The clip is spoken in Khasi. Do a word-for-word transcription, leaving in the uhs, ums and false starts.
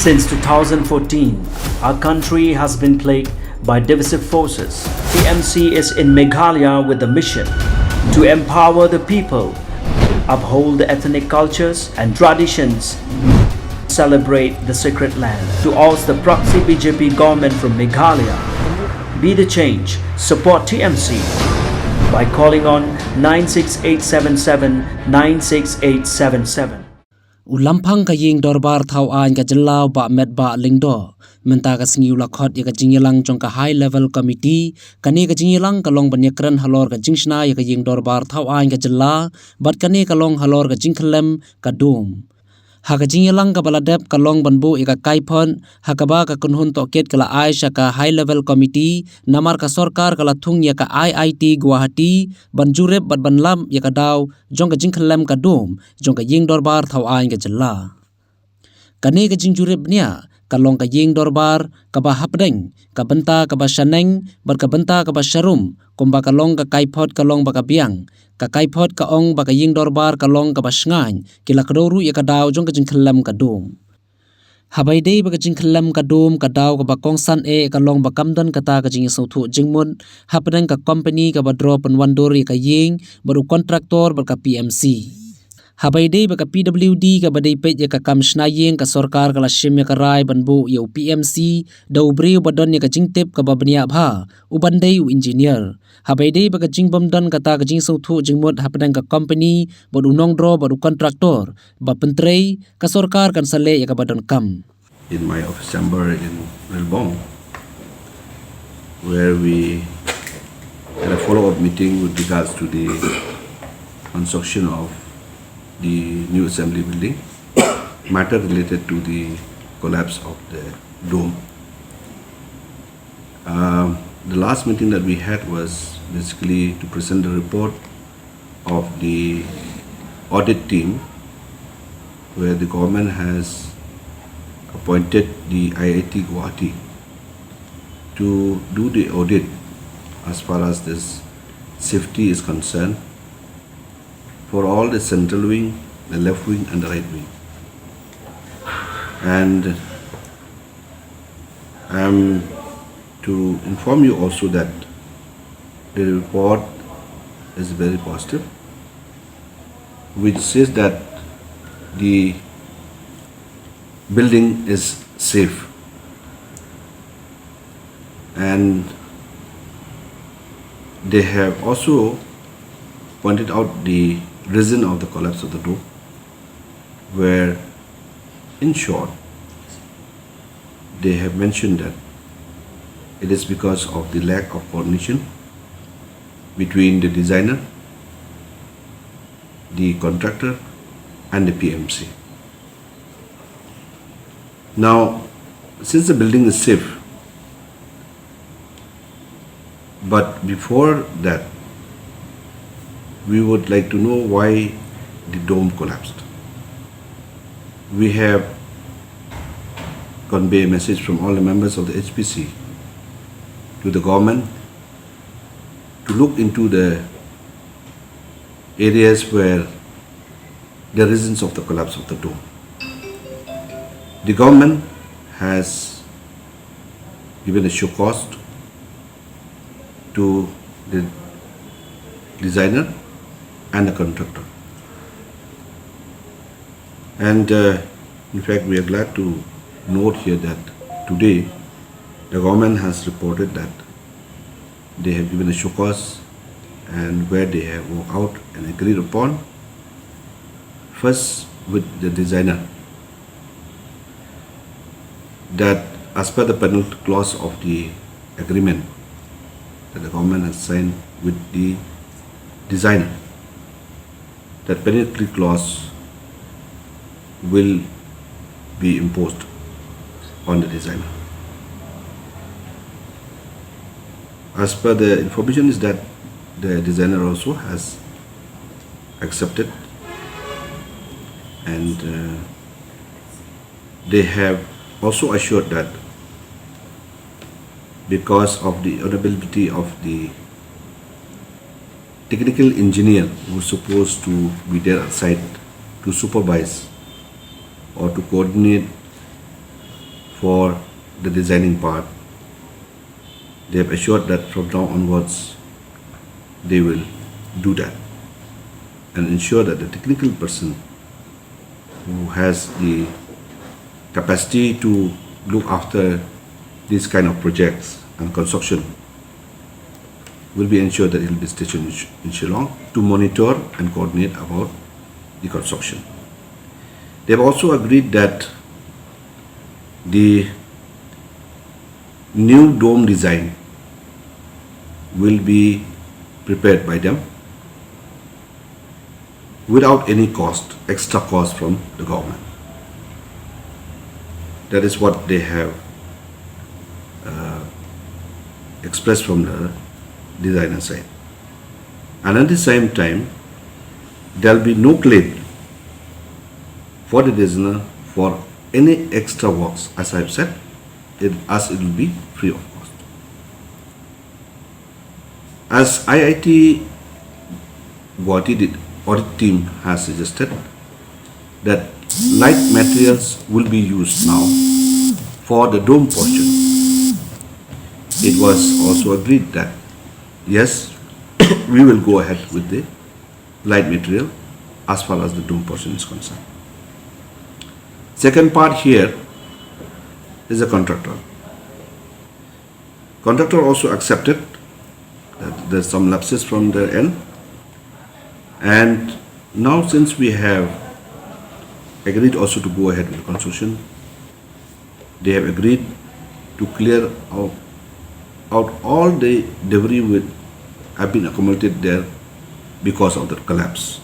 Since two thousand fourteen, our country has been plagued by divisive forces. T M C is in Meghalaya with the mission to empower the people, uphold the ethnic cultures and traditions, celebrate the sacred land, to oust the proxy B J P government from Meghalaya. Be the change, support T M C by calling on nine six eight seven seven nine six eight seven seven. U Lamphang ka Ïing Dorbar Thaw Aiñ ka Jylla, u Bah Metbah Lyngdoh, mynta ka sngi u la khot ïa ka jingïalang jong ka High Level Committee. Kane ka jingïalang ka long ban ïakren halor ka jingshna ïa ka Ïing Dorbar Thaw Aiñ ka Jylla bad kane ka long halor ka jingkhyllem ka Dome. Ha ka jingïalang kaba la dep ka long ban buh ïa ka kaiphod ha kaba ka kynhun tohkit ka la ai sha ka High Level Committee, namar ka sorkar ka la thung ïa ka I I T Guwahati ban jurip bad ban lap ïa ka daw jong ka jingkhyllem ka Dome jong ka Ïing Dorbar Thaw Aiñ ka Jylla. Kane ka jingjurip bniah ka long ka Ïing Dorbar kaba hapdeng, ka bynta kaba shaneng bad ka bynta kaba sharum, kumba ka long ka kaiphod ka long ba ka biang. Ka kaiphod ka ong ba ka Ïing Dorbar ka long kaba shngaiñ, ki la kdew ruh ïa ka daw jong ka jingkhyllem ka Dome. Haba ïadei bad ka jingkhyllem ka Dome, ka daw kaba kongsan eh ka long ba kam don kata ka jingïasngewthuh jingmut hapdeng ka company kaba draw pynwandur ïa ka ïing bad u contractor bad ka P M C. Haba ïadei bad ka P W D kaba dei peit ïa ka kam shna ïing, ka sorkar ka la shim ïa ka rai ban buh ïa u P M C da u briew ba don ïa ka jingtip kaba bniah bha, u ban dei u engineer. Haba ïadei bad ka jingbym don kata ka jingsngewthuh jingmut hapdeng ka company bad u nongdraw bad u contractor ba pyntrei, ka sorkar kan sa leh ïa kaba donkam. In my office chamber in Rilbong, where we had a follow-up meeting with regards to the construction of the new assembly building, matter related to the collapse of the Dome. Um, the last meeting that we had was basically to present the report of the audit team, where the government has appointed the I I T Guwahati to do the audit as far as this safety is concerned for all the central wing, the left wing, and the right wing. And I am to inform you also that the report is very positive, which says that the building is safe, and they have also pointed out the reason of the collapse of the Dome, where, in short, they have mentioned that it is because of the lack of coordination between the designer, the contractor, and the P M C. Now, since the building is safe, but before that, we would like to know why the Dome collapsed. We have conveyed a message from all the members of the H P C to the government to look into the areas where the reasons of the collapse of the Dome. The government has given a show cause to the designer and the contractor. And, uh, in fact, we are glad to note here that today the government has reported that they have given a show cause, and where they have worked out and agreed upon, first with the designer, that as per the penal clause of the agreement that the government has signed with the designer, that penalty clause will be imposed on the designer. As per the information is that the designer also has accepted, and, uh, they have also assured that because of the unavailability of the technical engineer who is supposed to be there at site to supervise or to coordinate for the designing part. They have assured that from now onwards, they will do that and ensure that the technical person who has the capacity to look after these kind of projects and construction will be ensured that he will be stationed in Sh- in Shillong to monitor and coordinate about the construction. They have also agreed that the new dome design will be prepared by them without any cost, extra cost from the government. That is what they have uh, expressed from the designer side. And at the same time, there'll be no claim for the designer for any extra works, as I've said, it, as it will be free of cost. As I I T Guwahati did, audit team has suggested that light materials will be used now for the dome portion. It was also agreed that yes, we will go ahead with the light material as far as the dome portion is concerned. Second part here is a contractor. Contractor also accepted that there's some lapses from their end. And now, since we have agreed also to go ahead with the construction, they have agreed to clear out, out all the debris which have been accumulated there because of the collapse.